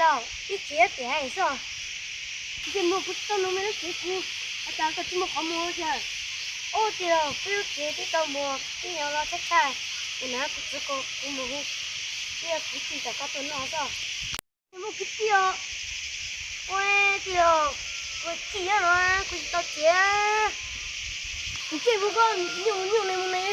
Ib tsev tiag xwb. Ntsej muag kuv tsis tau nug me lub tsev kuv, has tas koj tsis muaj qhov muag tiag. Ub, tij laug, peb lub tsev twb tau muag, peb yuav los tshab tshaj, ua na kuv txiv ko kuv mus hu, peb yog kwv tij kom koj tuaj noj xwb. Muaj kwv tij os. Ua tij laug, kuv txij nyob no kuv tsis tau txiav. Kuv ntsej muag koj nyuj nyuj ne mus ne.